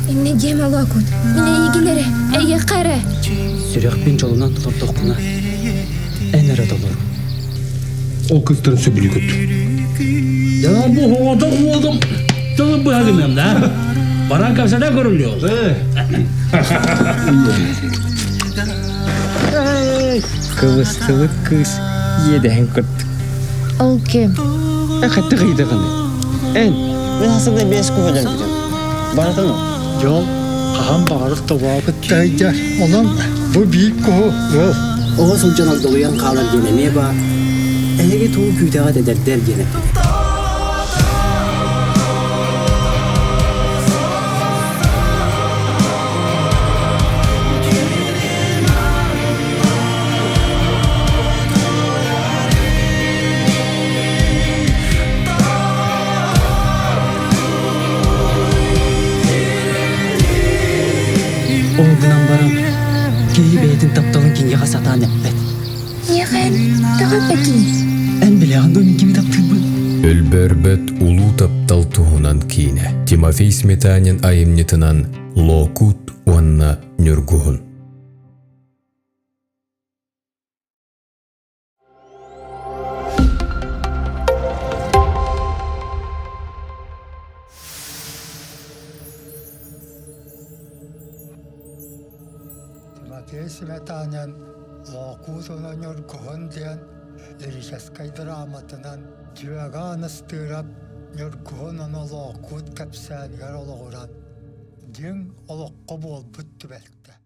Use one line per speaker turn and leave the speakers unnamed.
Инне диэм олоокут, мин эйигин эрэ, эйиэхэ эрэ.
Сүрэхпин дьолунан толордохпуна, эн эрэ толор.
Ол кыстарын сөбүлүүгүт.
Дьэ бу оҕотох уолум тылын быһа гыныам да. Баран кэпсэтэ көрүллүө.
Кыбыстыбыт кыыс иэдэһин кырдык.
Ол ким?
Хаттык ыйдыгын. Эн.
Мин хасыда бес куһадан Барытын
Дьол хаһан баҕарар тобообут таһыйдьар. Онон бу биир куһу ыал.
Оҕо сылдьан огдолуйан хаалар диэн эмиэ баар. Эһиги туу күүтэҕит эдэрдэр диэн эппит. Ол гынан баран, киһи бэйэтин тапталын киниэхэ сатаан эппэт.
Миэхэ тоҕо эппэккиний?
Эн билэҕин дуо мин кими таптыырбын?
Өлбөөрбөт улуу таптал туһунан киинэ Тимофей Сметанин айымньытынан Лоокуут уонна Ньургуһун.
Тимофей Сметанин Лоокуут уонна Ньургуһун диэн лирическэй драматынан Дьүөгэ Анастыырап Ньургуһун уонна Лоокуут кэпсээнигэр олоҕуран дьиҥ олоххо буолбут түбэлтэ.